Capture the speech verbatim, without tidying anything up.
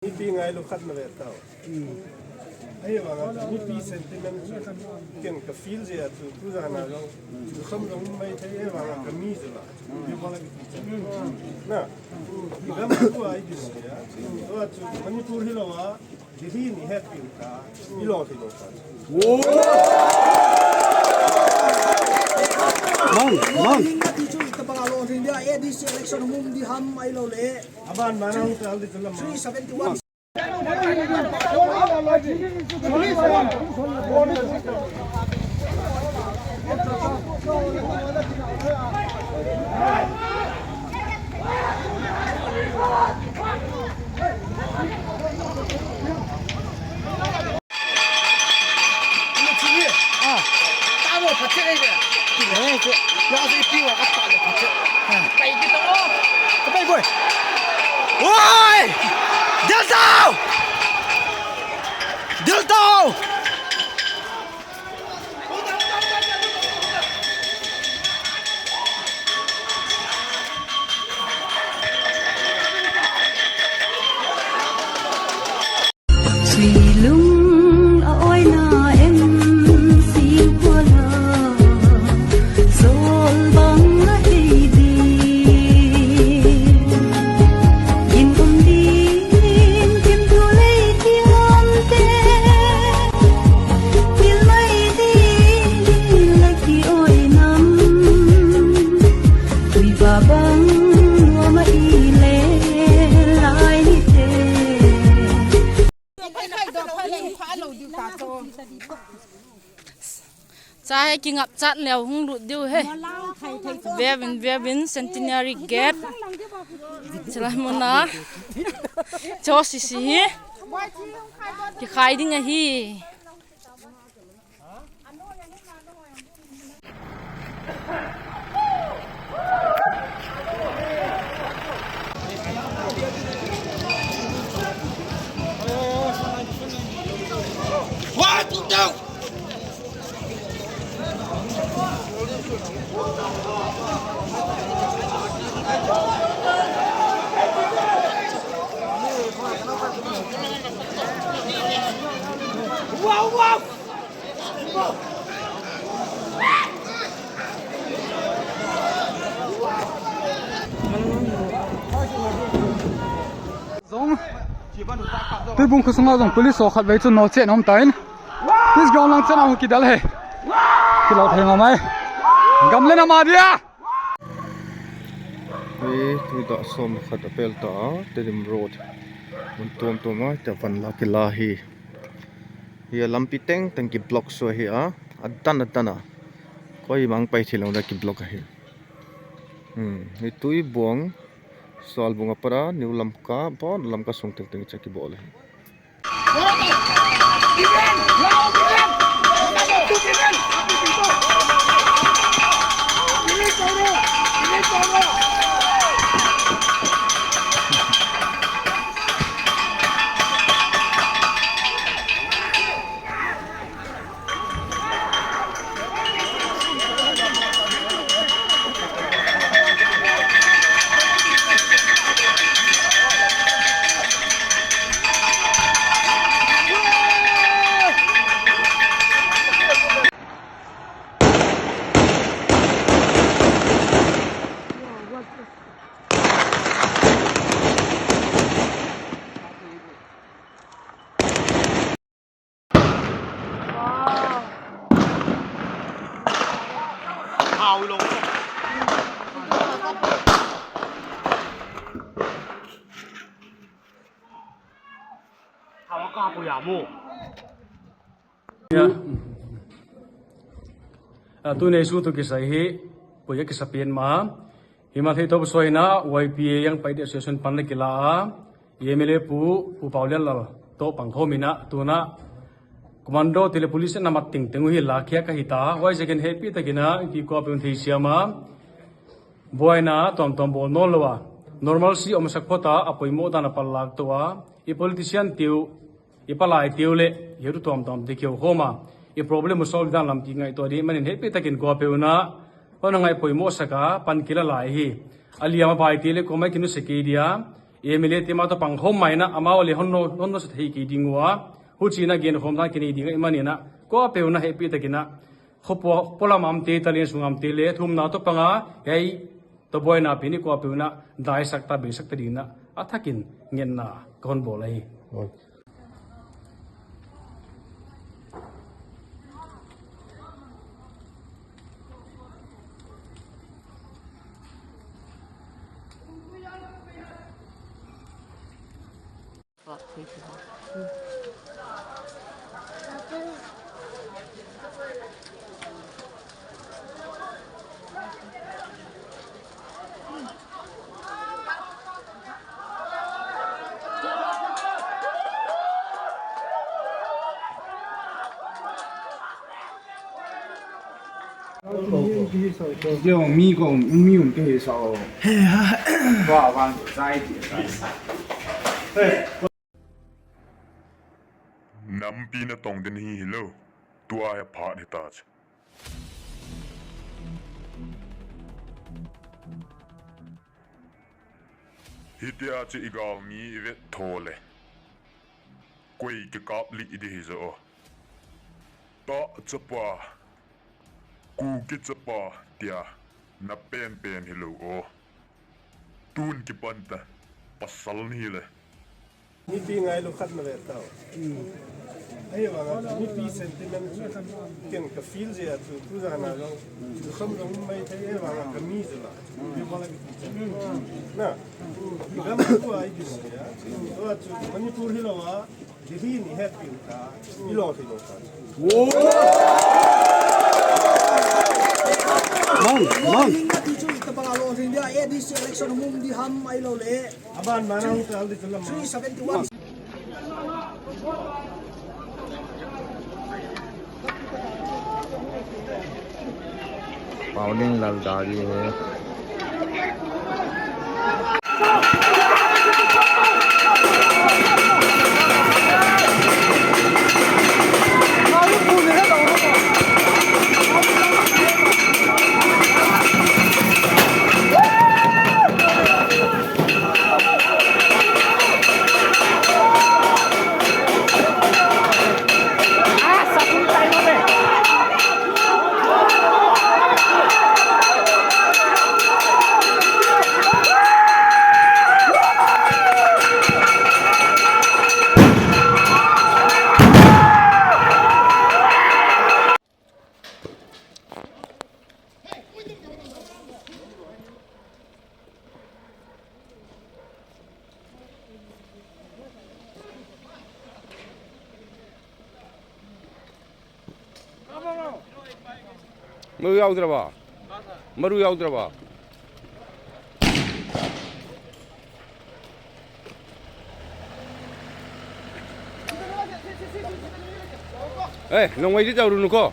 Mipi ngailu khat na ve tao. Ahivanga mipi sentiment chu ken ka feel jeh a chu, tu jana jong, chu kham jong um maithei, ahivanga ka mi jeh a. Na, i gam tu a i dis ya. Tu a chu Manipur hilou a, Delhi ni het piu ta, i lo thei lou ta. Mang, mang. Hinga ti chu itobang a lo thei dia, A D C election hung um di ham ahilou le. Aban mana hung ta di chu lam. Three seventy-one. Ah. Tamo, pachet ai dia. Pachet. Oi! Del tao! Del tao! Sui lung a oina em, sing kuala, sol bang a hei di. Gin um din, gin tu lei ti lam te. Gin mai di, gin la ki oinam. Tui ba bang, nuam a i le lai ni te. Cha he kingap chat leu hung lut diu he. Vevin, vevin, Centenary Gate. Chilai muna. Cho sisi hi. Kikhai ding ahi. Wow, wow! Jong. Tuibung kho sunga jong police ho khat vei chu noche nom tain. Police ground lang chena hung kidel he. Kilo thei ma mai. Gam le na ma dia. Tui, tui dah som khat a pel ta, Tedim Road. Mun tuam tuam a, ta van la kila hi. Hi a lampi teng teng ki block so hi a, a dan a dan a. Koi mang pai thei lou da ki block a hi. Hmm, hi Tuibuong, Sualbung a para, New Lamka, bon Lamka sung teng teng cha ki bol a hi. Ya. A, tuni issue toh kisai hi, poi a kisa pen ma. Hima thei toh soina, Y P A Young Paite Association pan le kila a, M L A pu, Pu Paolianlal toh pang khom in a, tuna commando tile police na mat teng teng u hi la khia ka hita, huai second happy takina, ki ko pen thei siam a. Buaina tuam tuam bol nom lou a. Normalcy um sak phot a, a poimo dan a pal lak to a. I politician tiu, i palai tiu le, i ru tuam tuam te keu khom a. I problem u solve dan lampi ngaito di, manin happy takin ko pe u na. Hon ngai poimo sak a, pan kila lai hi. A liam a pai ti le ko mai kinu se ki dia. M L A team a toh pang khom mai na, amau le hon no, hon no sa thei kei ding uva. Huchi na gen khom dan kinei ding ahi man in a, ko a peu na hepi takin a, kho po, polam am te, talin sung am te le, thum na toh panga, hei, toh boina pi ni ko a peu na, dai sak ta, bei sak ta ding na, a thakin ngen na, ka hon bol ahi. Yo, mi ko, mi um ke sa o. Ba vang sai ti. Nampi natong den hi hilou. Tua hi phat hita chu. Hitia chu i galmi i vet tho le. Koi kikap lih ding hi jo. Ta chapa. Kuki chapa tia na penpen hilou o. Tun kipan ta pasal ni le. Mipi ngailu khat na ve tao. Ahivanga mipi sentiment chu keng ka feel jeh a chu tu jana jong. Tu kham jong mai thei ahivanga ka mi jeh la. Na. Gam tu ai ki ya. Tu chu Manipur hilou a. Delhi ni het piu ta, i lo thei lo ta. Mang, mang. Inga ti chu itobang a lo thei dia, A D C election hung um di ham ahilou le. Aban mana hung tal di chu lam. Three seventy one. Paoning Lal gari hai. Maru yaudra ba? Maru yaudra ba? Eh, nang wai di tau runu ko.